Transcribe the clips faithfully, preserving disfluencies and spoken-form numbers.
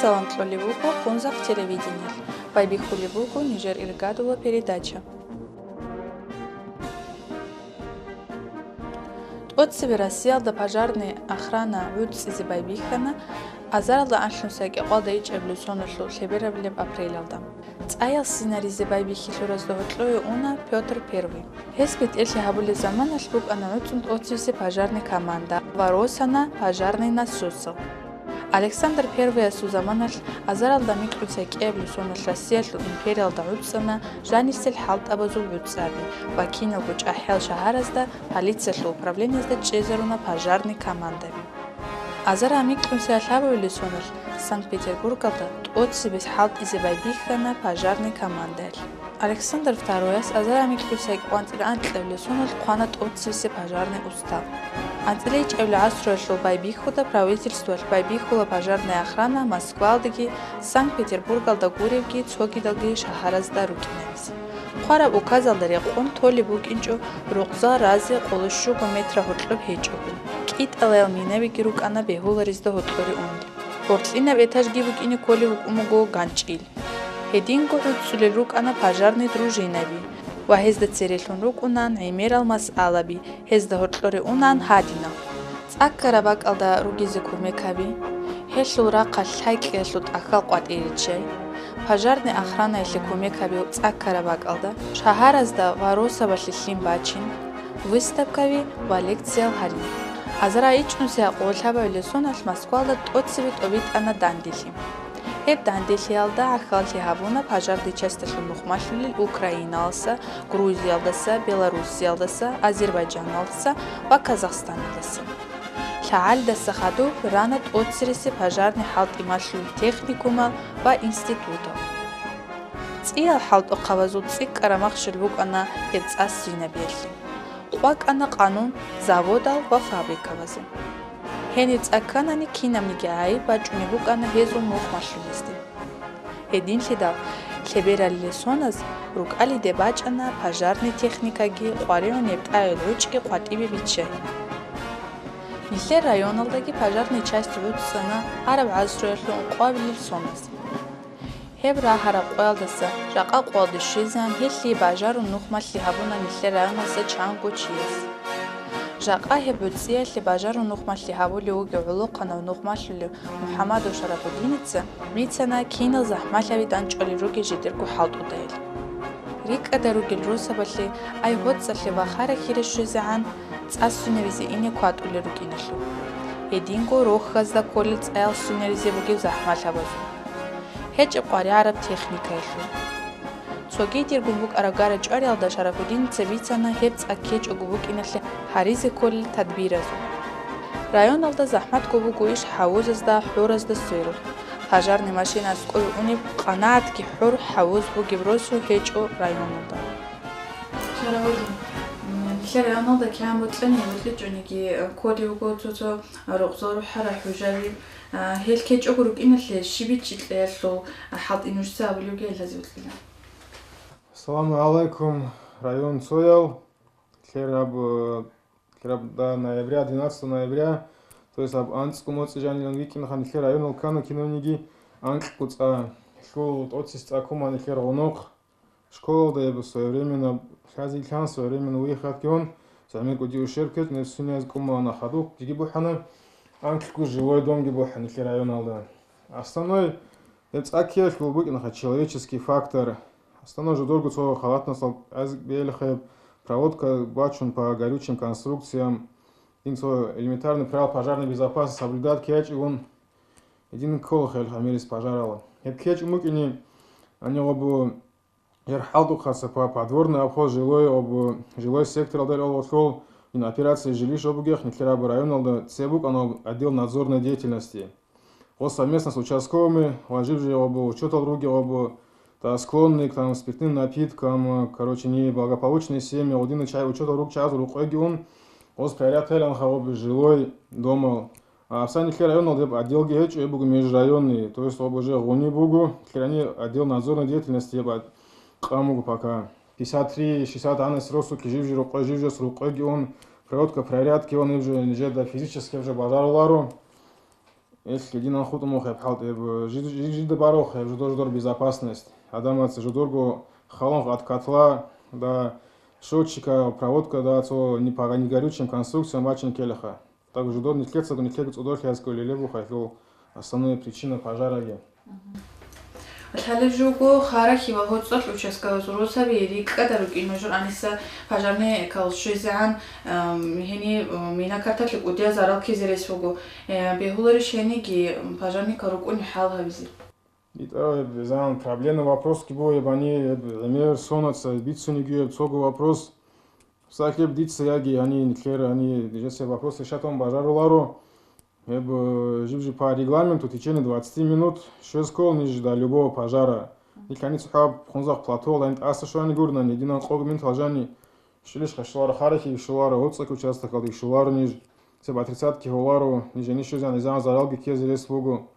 Салам кьолеб буго Къунзах телевидениялъ. Байбихьулеб буго нижер иргадула передача. ТӀоцебе Россиялда пожарный охрана гӀуцӀизе байбихьана азаралда анлънусияб кӀикъоялда ичӀабилеб соналъул лъеберабилеб апрелалда. ЦӀаял сценаризе байбихьи лъуразда гьоркьове уна Пётр Первый. Гьес бетӀерлъи гьабулеб заманалъ букӀана гӀуцӀун тӀоцебесеб пожарный команда ва росана пожарный насосал. Александр Первыясул заманалъ азаралда микьнусияб кӀиабилеб соналъ Россиялъул империялда гӀуцӀана жанисел хӀалтӀабазул гӀуцӀаби ва киналго чӀахӀиял шагьаразда полициялъул управлениязда чӀезаруна пожарный командаби. Азарал микьнусиялъ гьабулеб соналъ Санкт-Петербургалда тӀоцебесеб хӀалтӀизе байбихьана пожарный командаялъ. Александр Второяс азарал микьнусияб кӀикъоялда анкьабилеб соналъ хъвана тӀоцебесеб пожарный устал. АнцӀила ичӀабилеб гӀасруялъул байбихьуда правительствоялъ байбихьула пожарная охрана Москваялдаги, Санкт-Петербургалда гуребги цогидалги шагьаразда рукӀинабизе. Хъвараб указалда рекъон толеб букӀинчӀо рукъзал разе къоло щуго метра гьоркьоб гьечӀого. КӀитӀалаял минабиги рукӀана бегьуларезда гьоркьоре унел. Гьоркьинаб этажги букӀине кколеб букӀун буго ганчӀил. Гьединго гӀуцӀулел рукӀана пожарный дружинаби ва гьезда церелъун рукӀунаан гӀемерал масъалаби, гьезда гьоркьоре унаан гьадинал: цӀа ккараб бакӀалда ругезе кумек гьаби, гьелъул рахъалъ лъай-кьеялъул тӀахьал къватӀир риччай, пожарный охранаялъе кумек гьаби цӀа ккараб бакӀалда, шагьаразда ва росабалъе лъим бачин, выставкаби ва лекциялъ гьарин. Азарал ичӀнусиялъ къоло лъабабилеб соналъ Москвалда тӀоцебе тӀобитӀана данделъи. Гьеб данделъиялда гӀахьаллъи гьабуна пожарный часталъул нухмалъулел Украиналдаса, Грузиялдаса, Белоруссиялдаса, Азербайджаналдаса ва Казахстаналдаса. ЛъагӀалидаса хадуб рана тӀоцересеб пожарный хӀалтӀи-малъулел техникумал ва институтал. ЦӀиял хӀалтӀухъабазул цӀикӀкӀараб махщел букӀана гьеб цӀа сценабиялъе. КъвакӀана къанун заводал ва фабрикабазе. Гьениб цӀа кканани кинабниги гӀайиб бачӀунеб букӀана гьезул нухмалъулезде. Гьединлъидал лъебералил соназ рукӀалиде бачӀана пожарный техникаги къваригӀунеб тӀагӀел гӀучӀги къватӀибе биччай. Нилъер районалдаги пожарный часть гӀуцӀцӀана араб гӀасруялъул ункъоабилеб соназ. Гьеб рагьараб къоялдаса жакъа къоялде щвезегӀан гьелъие бажарун нухмалъи гьабуна нилъер районалдаса чанго чияс. Жакъа гьеб гӀуцӀиялъе бажарун нухмалъи гьабулев вугев гӀолохъанав нухмалъулев МухӀамадов Шарафуддиница бицана кинал захӀмалъаби дандчӀвалел ругел жидерго хӀалтӀудайил. РикӀкӀада ругел росабалъе, ай гьоцӀалъе ва хара-хире щвезегӀан цӀа суневизе ине кватӀулел рукӀиналъул. Гьединго рохьазда кколел цӀаял сунеризе бугеб захӀмалъабазул. ГьечӀеб къваригӀараб техникаялъул. Цоги диргун букӀараб гара-чӀвариялда Шарафуддиница бицана гьеб цӀа ккечӀого букӀиналъе гьаризе кколел тадбиразул. Районалда захӀматго буго иш хӀавузазда, хӀоразда сверун. Пожарный машина аскӀове унеб къанагӀатги хӀор хӀавуз бугеб росу гьечӀо районалда. Шарафуддин, м, нилъер районалда кигӀан бокьани, бокьичӀониги, э, кколев вуго цо-цо рукъзал рухӀарал хӀужаби. А, гьел ккечӀого рукӀиналъе щиб бичӀчӀи кьеялъул, а, хӀалтӀи нужеца абулебги гьелазе вукьила. Ассаламу гӀалайкум, район цоял. Нилъер гьаб, э, нилъер гьаб до ноября, двенадцатого ноября, то есть гьаб анцӀго моцӀи жанилан витӀинха нилъер районал ккана кинавниги анкьго цӀа. Лъул тӀоцис цӀа ккума нилъер гъунохъ. Школалда я своевременно, лъази лъан своевременно выехать ккун, гӀемерго дие ущерб ккечӀ, неб сунияз кӀумалана хадуб, диги бухӀана, анкьго жилой домги бухӀана нилъер районалда. Основной гьеб цӀа ккеялъул букӀинаха человеческий фактор. Основной жодорго цо халатнасал гӀаз-, белхъеб, проводка бачун по горючим конструкциям, дин цо элементарный правила пожарной безопасности соблюдать ккечӀигун, гьедин ккола хел гӀемерис пожарала. Гьеб ккечӀун букӀини, гьанигъо бу Гьер хӀалтӀухъаса по подворный обход жилой об, жилой секторалда ралгъулъул ин операция жилищ обугех нилъер абу районалда цебукӀана об отдел надзорной деятельности. Гъос совместно с участковыми ва жиб жи об учетал руги об, та склонный к там спиртным напиткам, короче, неблагополучные семьи, гъодинал чай учетал руг чагӀаз рукъеги ун, гъос проверять гьеланха об жилой домал. А, Арсанилъе районалда гьеб отделги гьечӀо, гьеб буго межрайонный, то есть гьоб уже гъуни буго, нилъерани отдел надзорной деятельности гьеб къам буго пока. Пятьдесят три, шестьдесят гӀанас росулъги жив-жив рукъой, жив-жив рукъойги ун, проводка проверятки ун, гьеб же нижеда физически гьеб же бажаруларо. Ил гьединан хутӀун вухъ гьеб хӀалтӀи, гьеб, жид-, жид-, жида барухъ гьеб жидер-жидер бизопасность. Гьадамаца жидерго халонх от котла, да, счётчика, проводка, да, цо не по-, не горючим конструкциям бачине ккелаха. Так жидер нилъецаго, нилъего цӀодорлъи гьаз кколел гьеб буха, гьелъул основная причина пожараги. Лъалеб жуго Харахьи ва ГьоцӀалъ участкалазул росаби рикӀкӀада рукӀин нужер гьаниса пожарникал щвезегӀан, ам, гьени, ам, мина карталъе кӀудияб зарал ккезе рес буго. Э, бегьуларищ гьениги, ам, пожарникал рукӀуни хӀал гьабизе? ИтӀа гьеб зан проблемный вопросги буго гьеб гьани, гьеб гӀемер сонаца бицунеги гьеб цого вопрос. Сахиб дица яги гьани нилъер гьани жеса вопрос решатун бажаруларо. Гьеб, э, жиб-жиб по регламенту в течение двадцати минут щвез ккол ниж до любого пожара. Нилъ гьаница хӀаб Хунзахъ плато лайн тӀаса щвани гурнани, динан къого минут гьалжани щвелищ хъащуларо Харахьи, щуларо ГьоцӀалъ участокалда, щуларо ниж. Цеб отрицатки гьоларо, ниж гьанищезан изан заралги ккезе рес буго.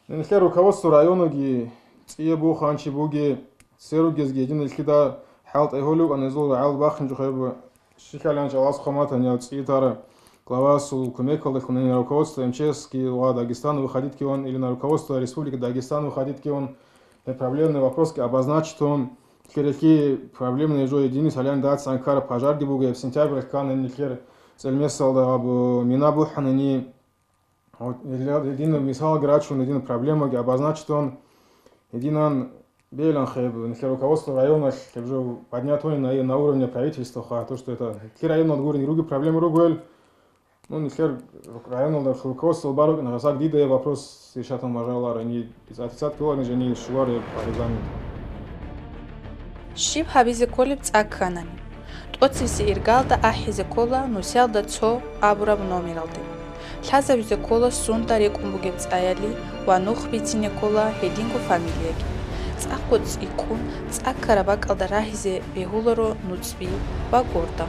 Нилъер руководство районаги цӀияб буго ханчи буги, церугезги гьедин нилъида хӀалтӀи гьолев анезул рагӀал бахинчӀо хӀеб. Щихъалилан чӀалас хъаматани гьав цӀитара главасул кумекалдалъун, или на руководство МЧС-ки ва Дагестан выходить ккеван, или на руководство Республики Дагестан выходить ккеван, гьеб проблемный вопросги обозначитун, нилъерехи проблемный жо единиц гьалан дацан ккара пожарги буго, гьеб сентябрь ккани нилъер цӀелмесалда гьаб мина бухӀанани. Вот, гьединаб мисалги рачун, гьединаб проблемаги обозначитун, гьединан бегьилан хъеб, нилъер руководство районалъ хъеб жо поднятуни на, на уровне правительства ха, то, что это нилъер районалда гурин руги проблема ругел, ну, нилъер районалда руководство барукӀин гъасаг дида я вопрос решатун бажалар, они без отрицать куларни жени шугар я по регламенту. Щиб гьабизе кколеб цӀа кканани? ТӀоцевесеб иргалда ахӀизе ккола нусиялда цо абураб номералде. Лъазабизе ккола сунда рекӀун бугеб цӀаяли ва нух бицине ккола гьединго фамилияги. ЦӀакъго цӀикӀкӀун цӀа ккараб бакӀалда рагьизе бегьуларо нуцӀби ва горда.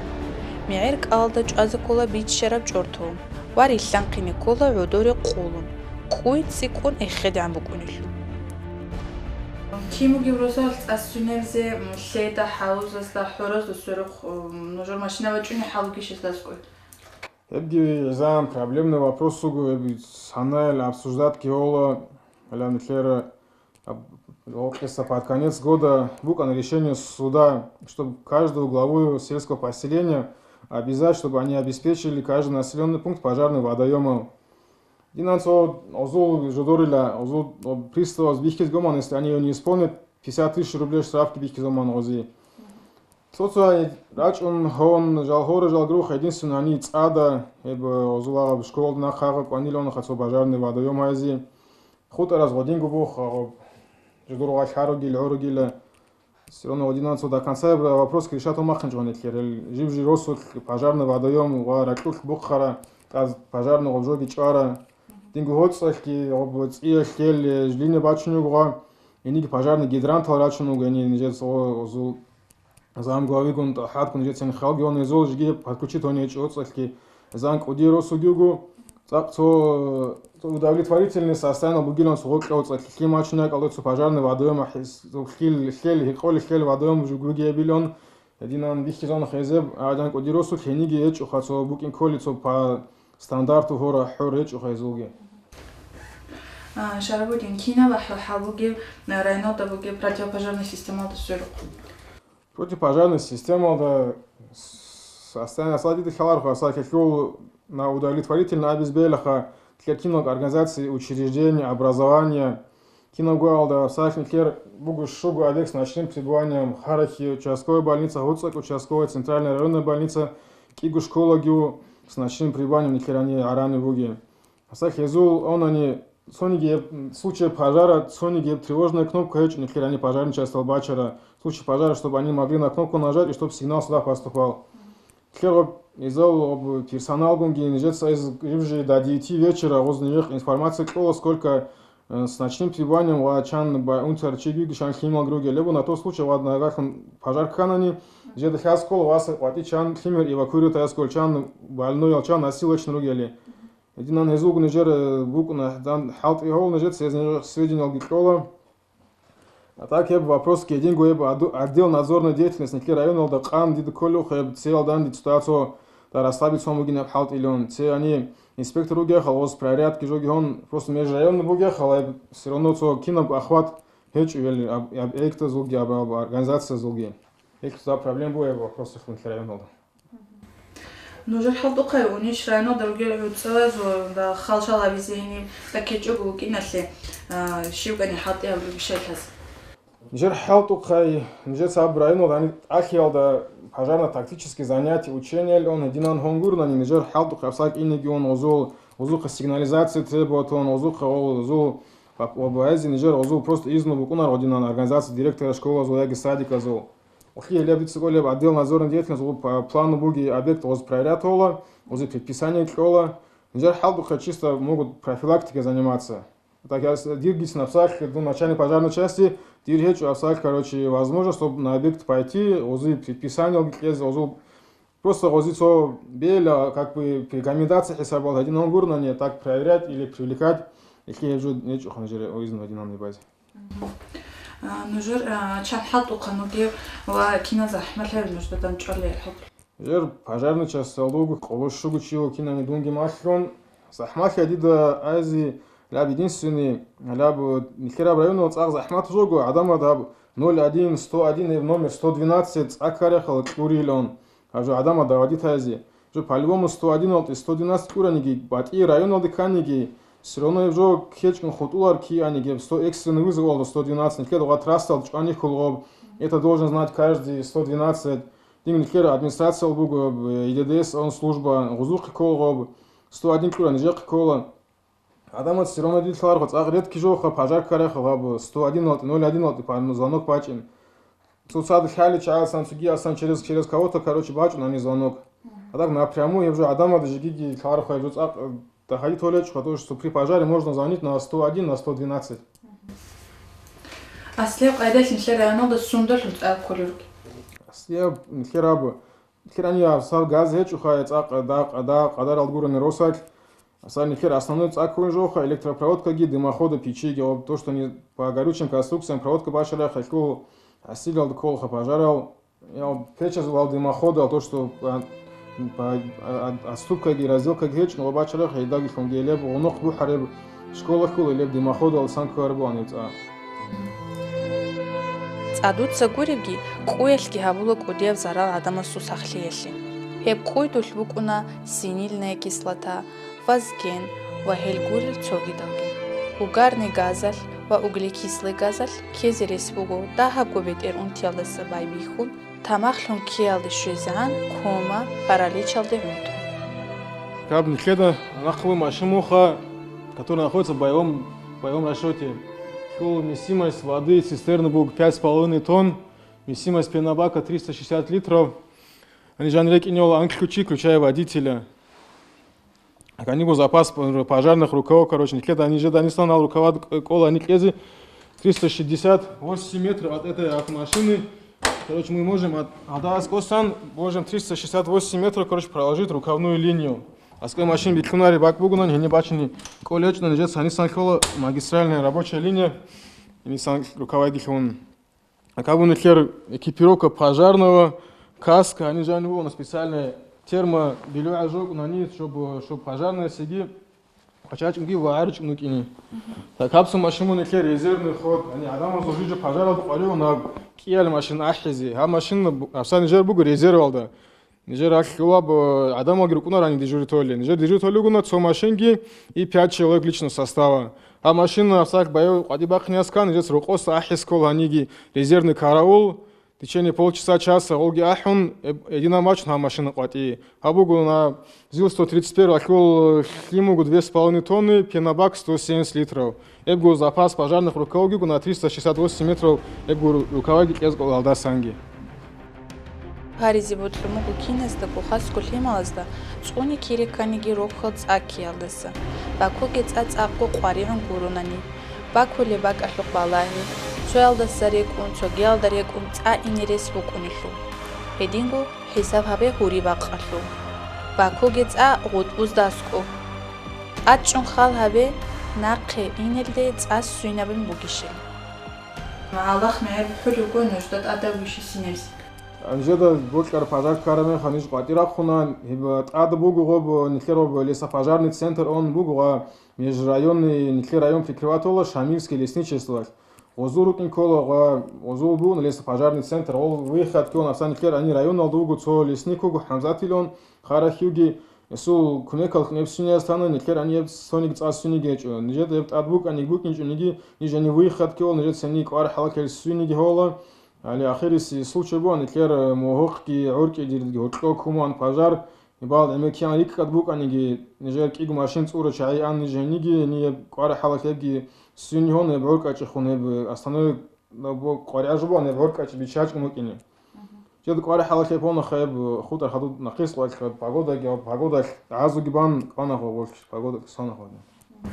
МегӀер кӀалалда чӀвазе ккола биччараб чӀорто ва рилълъанхъине ккола гӀодоре къулун, кӀуй цӀикӀкӀун эхедегӀан букӀунелъул. Кин бугеб росал цӀа сунелзе, м, лъеда, хӀавузазда, хӀоразда сверухъ, м, нужер машина вачӀуни хӀалуги шеслъаскӀой? Гьебги гӀезан проблемный вопрос вуго, гьеб санайл обсуждатги гьола, гьале нилъер, аб-, гьоркьиса под конец года букӀана решение суда, чтобы каждого главу сельского поселения обязать, чтобы они обеспечили каждый населённый пункт пожарным водоёмом. Динан цо гъозул жодорила, гъозул приставаз бихьиз гоман, если они её не исполнят, пятьдесят тысяч рублей штрафги бихьиз гоман гъози. Цо-цо рачӀун гьон жал гьора жал грух, единственно, они цӀада, гьеб, гъозул агъаб школалда нахъ гьагъа кӀванилаун хъа цо пожарный водоём гьайзи. ХутӀараз гъодинго бух, гъоб жодор гъалъ гьаругил, гӀоругила. Всё равно гъодинан цо до конца вопрос решать махъинчӀо гьанилъер. Гьел жиб-жи росулъ пожарный водоём ва ракьулъ бухъара, тӀад пожарный гъоб жоги чӀвара. Динго гьоцӀалъги гъоб цӀиялъ лъел линия бачун йуго гъа, гьениги пожарный гидрантал рачун вуго, гьени нижер цо гъозул замглавигун, тӀахӀаткун нижецин халги гьон гьезул жиги подключить гьони гьечӀо гьоцӀалъги. Зан кӀудияб росулги вуго, цӀакъ цо, цо удовлетворительный состояние бугилан цо гъоркьа цӀакъ лъим вачун якӀалда цо пожарный водоем ахӀиз, цо лъил, лъел, гьекъолел лъел водоем жугуги гьебилан, гьединан бихьизан хезеб, гӀадан кӀудияб росулъ гьениги гьечӀоха, цо букӀин кколи цо по стандарту гьора хӀор гьечӀоха гьезулги. А, Шарабудин, кинал ахӀи хӀал бугеб, а, районалда бугеб противопожарный системалда сверухъ? Противопожарный системалда с-, состояние асадида хьаларха, асахъе лъул на удовлетворительно абиз белаха, лъер киналго организации, учреждения, образования, киналго алда, асахъе лъер буго щуго объект с ночным пребыванием, Харахи участковая больница, ГьоцӀакъ участковая, центральная районная больница, кӀиго школаги с ночным пребыванием лъерани гӀарани буги. Гьасда хезул онани, цониги гьеб случай пожара, цониги гьеб тревожная кнопка гьечӀо, нилъер гьани пожарный частал бачара, случай пожара, чтобы они могли на кнопку нажать и чтобы сигнал сюда поступал. Лъегъоб изал об персоналгунги нижеца из жиб-жи до девяти вечера гъозни вехъ информация кьола, сколько, э, с ночным пребыванием ва чан ба-, унтер чигиги шан лъимал ругел, лебу на тот случай ва нагахун пожар кканани, жеда хьаскол васа къватӀи чан лъимер эвакуировать аскол, чан больной ал, чан носилочный ругели. Гьединан гьезулго нижер, э, букӀуна, дан хӀалтӀи гьол нижеца гьез нижер сведениялги кьола. А так гьеб вопрос гьединго гьеб аду-, отдел надзорной деятельности нилъер районалда къан дида кколев гьеб цеялдан дица цо расслабиться бугин аб хӀалтӀилан. Цо гьаниб инспектор вугехал, гъоз проверять жоги гьон, просто межрайонный бугехал, гьеб все равно цо кинаб охват гьечӀо, яли аб, аб эктазулги, аб, аб организациязулги. Гьелъ цо проблема бугеб вопросах нилъер районалда. Нужер хӀалтӀухъай унищ районалда ругел гӀуцӀазул да халшал гьабизе гьениб тӀаккечӀого вукӀиналъе, а, щивкани хӀалтӀи гьабулеб щайлъаз? Нижер хӀалтӀухъай, нижеца аб районалда гьаниб тӀалъиялда пожарно-тактический занятие, учениялъун гьединан гьонгурнани, нижер хӀалтӀухъай абсакӀинеги ун гъозул, гъозухъа сигнализация требоватун, гъозухъа гъозул, ва, ва, ва гьезие нижер гъозул просто изну букӀунар гъодинан организация директора школазул яги садиказул. Улъи гьелеб дица кӀолеб отдел надзорной деятельности, гъо-, п-, плану буги объект гъоз проверять гьола, гъози предписание кьола. Нижер хӀалтӀухъе чисто могут профилактикой заниматься. Так, я с-, дир гицин абсалъ, дун начальник пожарной части, дир гьечӀо абсалъ, короче, возможность, чтобы на объект пойти, гъози предписание кьезе, гъозул просто гъози цо бела, как бы, рекомендация хӀисабал гьадин гьонгурнани, так проверять или привлекать, ихьи гьеб жо гьечӀоха нижер изну гьадинаб базе. Мгм. А, нужер, а, чан хӀалтӀухъан вугев ва кинал захӀмалъи нужда данчӀвалел хӀалтӀу? Нижер пожарный часталда вуго, къоло щуго чи вуго кинани дунги малъун. ЗахӀмалъи дида азе лаб единственный, лаб нилъераб районал цӀакъ захӀмат жого, гӀадамал даб ноль один, сто один, гьеб номер сто двенадцать цӀакарахъал кьурилан. Гьаб жо гӀадамал давадитазе. Жо по-любому сто один алти сто двенадцать кьураниги, батӀи районалде кканиги, все равно гьеб жо ккечӀун хутӀулар кианиги, гьеб сто экстренный вызов алда сто двенадцать, нилъеда гъа трассал чӀванихьул гъоб. Это должен знать каждый сто двенадцать. Дим нилъер администрациялъ буго, э, ИДДС он служба, гъузухъе ккол гъоб, сто один кьура нижехъе ккола. Адамаца все равно дилъ ларгъа цӀакъ редки жоха, пожар карахъа гъабу, сто один алти, ноль один алти, по-, звонок бачӀин. Цоцазда лъали чагӀасан, цогиясан через, через кого-то, короче, бачӀун гьаниб звонок. А так напрямую гьеб жо адамада жигиги лъархъа гьеб жо цӀакъ, э, дахаги толечӀо, потому что при пожаре можно звонить на сто один, на сто двенадцать. Аслияб къайдалъ нилъер районалда сундалъун цӀакъ кколел ругел? Аслияб нилъер абу. Нилъер гьаниб сал газ гьечӀоха, цӀакъ, да, да, къадарал гурони росалъ. Сал нилъер основной цӀакъ ккун жоха, электропроводкаги, дымохода печиги, об то, что не по горючим конструкциям проводка бачарахъа, лъул гьасилалда кколха пожарал, я, печазул дымоходал, то, что по, по, а, отступкаги, разделкаги гьечӀун, ва бачарахъа, гьелдаги лъун гьелеб, гъунухъ бухӀареб школа хьул, гьелеб дымоходал сан ккараб бугьаниб цӀа. ЦӀадуца гуребги, кӀуялъги гьабула кӀудияб зарал гӀадамасул сахлъиялъе. Гьеб кӀуйдулъ букӀуна синильная кислота, фосген ва гьел гурел цогидалги. Угарный газалъ ва углекислый газалъ ккезе рес буго дагьабго бетӀер унтиялдаса байбихьун, тамахлъун ккеялде щвезегӀан кома, параличалде гӀунтӀун. Гьаб нилъеда нахъа машин муха, который находится в боевом, боевом расчёте. Лъул вместимость воды цистерны буго пять с половиной тонн, вместимость пенобака триста шестьдесят литров. Они жанре кинёла анкли ключи, включая водителя. Они был запас пожарных рукавов, короче, нилъеда они же донесли на рукава, э, ккола они ккезе триста шестьдесят восемь метров от этой автомашины. Короче, мы можем от, от Аскосан можем триста шестьдесят восемь метров, короче, проложить рукавную линию. Аскосан машин битлъунари бак бугунан, гьениб бачине кӀолечӀна нижеца гьанисан лъола магистральная рабочая линия, гьанисан рукавайги лъун. Как бы нилъер экипировка пожарного, каска, они же они вон специальная термобелюгӀа жокӀун гьани, чтобы, чтобы пожарный сиги къачачӀунги ва гӀаричӀун вукӀине. Так, гьабсун машин мун нилъер резервный ход, гьани гӀадамазул жижа пожаралда къваригӀун гьаб кӀиял машин ахӀизе. Гьаб машин бу-, гьабсани жер буго резервалда. Нижер гьалъулаб, э, гӀадамалги рукӀунарани дежурить гьолел. Нижер дежурить гьолел ругуна цо машинги и пять человек личного состава. Гьаб машина сахь баяв къватӀи бахъине аскан, нижец рокъоса ахӀискол гьаниги резервный караул, в течение полчаса, часа гъолги ахӀун, эб-, эдинан бачун гьаб машина къватӀи. Гьаб буго на ЗИЛ сто тридцать первый, гьалъул лъим буго две с половиной тонны, пенобак сто семьдесят литров. Эбго запас пожарных рукавги на триста шестьдесят восемь метров, эбго ру-, рукаваги кьезго алдасанги. Гьаризе ботлъун буго киназдаго хасго лъималазда цӀуни кире кканиги рохьал цӀа ккеялдаса. Бакуге цӀа цӀакъго къваригӀун гуронани. Бакулеб бакӀалъухъ балагьи, цоялдаса рекӀун, цогиялда рекӀун цӀа ине рес букӀунелъул. Гьединго хӀисаб гьабе гьури бакъалъул. Бакуге цӀа гъутӀбузда аскӀоб. ТӀадчӀун хал гьабе, нахъе инелде цӀа свинабин бугищел. Аллагь мегӀер бухӀулев вуго нужда тӀадав вищисинебси. Нижеда бокьараб пожар ккараб мехалъ ниж къватӀир рахъуна, гьеб тӀад буго гъоб, нилъер гъоб лесопожарный центр ун буго ва межрайонный, нилъер район прикрывать гьола Шамильский лесничествоялъ. Гъозул рукӀин ккола ва гъозул бугун лесопожарный центр, гъол выход кколан, асан нилъер гьанир районалда вуго цо лесник вуго, ХӀамзат илан, Харахьюги, гьесул кумекалъ гьеб свинияс тана, нилъер гьаниб цониги цӀа свиниги гьечӀо. Нижеда гьеб тӀад букӀаниги букӀинчӀониги, ниж гьанив выход ккола, нижеца цени кӀвар хӀалакьел свиниги гьола. Гьале ахирисеб случай буган, нилъер, э, мугьукъги гӀуркӀи дирги гьоркьо куман пожар, гьебал гӀемер киян рикӀкӀад букӀаниги, нижер кӀиго машин цӀура чагӀи ан ниж гьениги, гьениб кӀвар хӀалакьебги свинигьун гьеб гӀуркӀачӀехун гьеб, э, останови-, Наб къваригӀа жубан гьеб гӀуркӀачӀ биччачӀун букӀине. Мгм. Жеда къваригӀа хӀалахьеб гьона хаб хутӀар хадуб нахъис къваригӀа погодаги, погодалъ гӀазуги бан кӀвана гъо вохь погода ксана гъо. Мгм.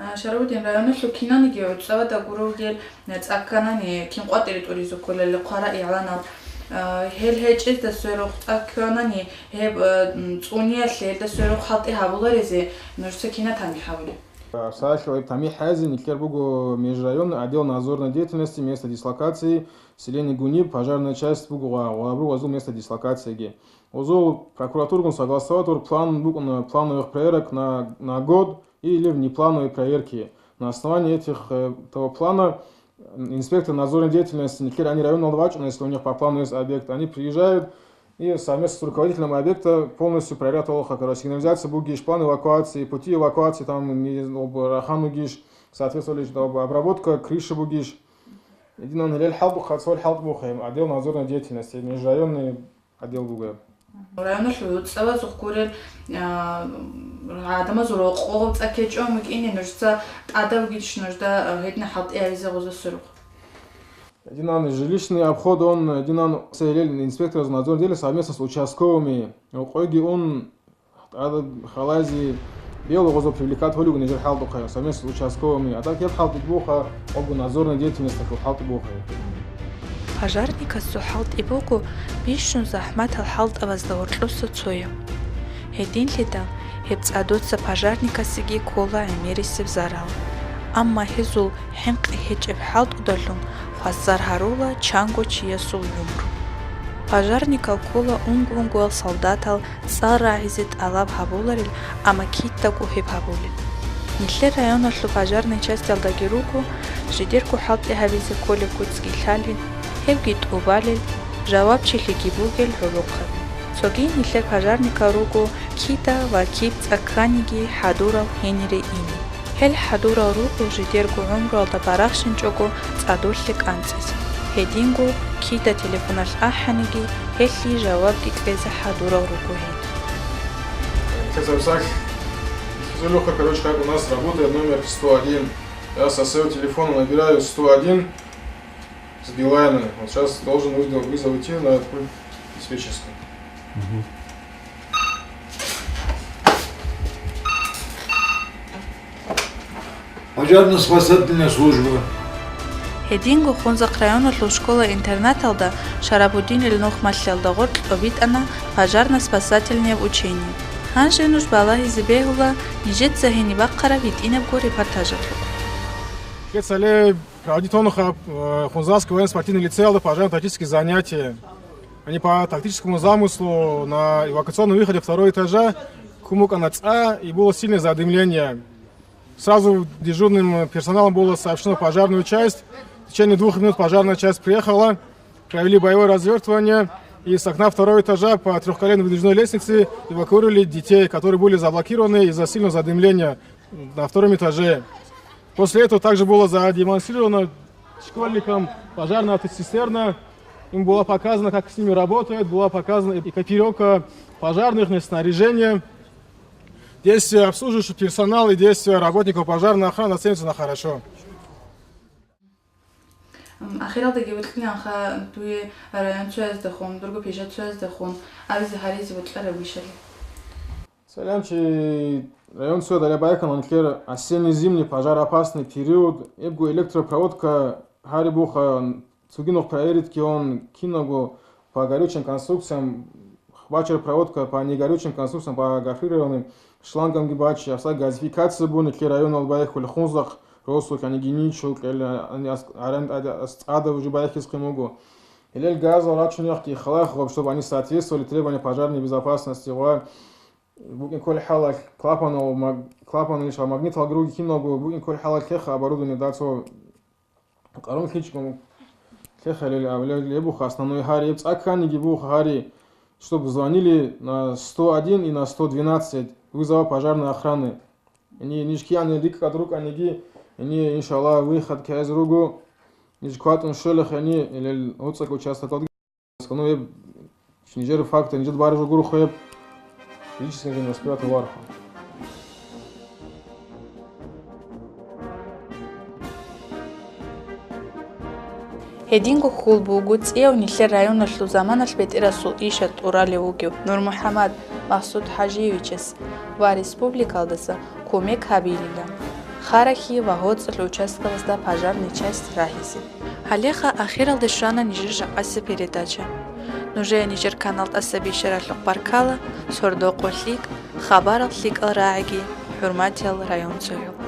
А, Шарабудин, районалъул кинаниги гӀуцӀавада гурулгел цӀа кканани, кин къватӀире тӀуризуккулали хъвара игӀланал. А, гьел гьечӀезда сверухъ цӀа кканани, гьеб, а, м, цӀуниялъе гьелда сверухъ хӀалтӀи гьабуларизе нужеца кина тамихӀ гьабулеб? Сахлъи гьеб тамихӀ гьазе нилъер буго межрайонный отдел надзорной деятельности, место дислокации, селение Гуниб, пожарная часть буго ва, ва буго гъозул место дислокацияги. Гъозул прокуратургун согласовать гьур план букӀуна плановых проверок на, на год или внеплановые проверки. На основании этих, э, того плана инспектор надзорной деятельности нилъер гьанир районалда вачӀуна, если у них по плану есть объект, они приезжают и совместно с руководителем объекта полностью проверяют, короче, сигнализация бугищ, план эвакуации, пути эвакуации, там, не знаю, об-, рахан вугищ, соответствующий, там, обработка крыши бугищ. Единан гьелел хӀалтӀухъа, цо хӀалтӀ бугоха, отдел надзорной деятельности, межрайонный отдел бугеб. Районалъул гӀуцӀавазухъ гурел, а, гӀадамазул рокъов цӀа ккечӀо мукӀине нужеца тӀадаб гич нужда, а, гьедин хӀалтӀи гьавизе гъоза сверухъ. Динан жилищный обход, он, динан селил инспектор надзор деле совместно с участковыми, рокъойги ун, тӀад халази белгъозо привлекать гьолигун нижер хӀалтӀухъе совместно с участковыми. А так гьеб хӀалтӀи буха, обу надзорной деятельносталъул хӀалтӀи буха. Пожарникасул хӀалтӀи буго бищун захӀматал хӀалтӀабазда гьоркьоса цояб. Гьединлъидал гьеб цӀадуца пожарникасеги ккола гӀемерисеб зарал. Амма гьезул хӀинкъи гьечӀеб хӀалтӀудалъун хвасар гьарула чанго чиясул гӀумру. Пожарникал ккола унго-унгоял солдатал цӀар рагӀизе тӀалаб гьабуларел, амма кидаго гьеб гьабулел. Нилъер районалъул пожарный частьалдаги руго жидерго хӀалтӀи гьабизе кколеб куцги лъалел, гьебги тӀубалел, жавабчилъиги бугел гӀолохъаби. Цоги нилъер пожарникал руго кида ва киб цӀа кканиги хӀадурал гьенире ине. Гьел хӀадурал руго жидерго гӀумруялда барахщинчӀого цӀадулъе кӀанцӀизе. Гьединго кида телефоналъ ахӀаниги, гьелъие жавабги кьезе хӀадурал руго гьел. Сейчас записал. Зулюха, короче, как у нас работает номер сто один. Я со своего телефона набираю сто один с Билайна. Вот сейчас должен вызов, вызов идти на пульт диспетчерской. Мгм. Пожарно-спасательная служба. Гьединго Хунзахъ районалъул школа-интернаталда Шарабуддинил нухмалъиялда гъоркь тӀобитӀана пожарно-спасательное учение. Гьанже нуж балагьизе бегьула нижеца гьениб бахъараб гьитӀинабго репортажалъухъ. Кецале проводить онуха, э, Хунзахский военно-спортивный лицеялда пожарно-тактические занятия. Они по тактическому замыслу на эвакуационном выходе второго этажа кумукана цӀа, и было сильное задымление. Сразу дежурным персоналом было сообщено в пожарную часть. В течение двух минут пожарная часть приехала, провели боевое развертывание, и с окна второго этажа по трёхколейной выдвижной лестнице эвакуировали детей, которые были заблокированы из-за сильного задымления на втором этаже. После этого также было задемонстрировано школьникам пожарная автоцистерна. Им была показана, как с ними работают, была показана экипировка пожарных, их снаряжение. Действия обслуживающего персонала и действия работников пожарной охраны оцениваются на хорошо. М, ахиралдаги вукьиланха дуе район цояздехун, дурго пижа цояздехун абизе гьаризе вукьараб вишали. Саламчи, район цояз далебайкан анкер осенне-зимний пожароопасный период, эбго электропроводка гьари буха, цугинух проверить кион киного по горючим конструкциям, хвачер проводка по негорючим конструкциям, по гофрированным шлангам гибачи, аса газификация буни кли районал байхули Хунзахъ, Росулъ, ани Гиничул, кьел, ани ас-, арен-, ада-, ас-, цӀада уже байхъис хъимуго. Гьелел газал рачунехъги халахъ гъоб, чтобы они соответствовали требованиям пожарной безопасности ва букӀин кколеб хӀалалъ клапанал маг-, клапанал иш магнитал груги киналго букӀин кколеб хӀалалъ лъеха оборудование, да, цо къарун лъичӀгун лъехалел абилел гьеб буха основной гьари, гьеб цӀа кканиги буха гьари, чтобы звонили на сто один и на сто двенадцать вызова пожарной охраны. Гьенир ниж кигӀан рикӀкӀад рукӀаниги, гьенир, иншаллагь, выход ккезе руго, ниж кватӀун щолехъе гьенир, гьелел гьоцӀакӀ участокалда. Ну, гьеб нижер факт, нижер бараб жо гуро хъвеб, физический восприятие варха. Гьединго хьул буго цӀияв нилъер районалъул заманалъ бетӀерасул иша тӀуралев вугев НурмухӀамад Махсуд-ХӀажиевичас ва республикалдаса кумек гьабилилан, Харахьи ва ГьоцӀалъ участкабазда пожарный часть рагьизе. Гьалеха ахиралде щвана нижер жакъасеб передача. Нужее нижер канал тӀаса бищаралъухъ баркала, сордо-къо лъикӀ, хабарал лъикӀал рагӀиги, хӀурматиял районцоял.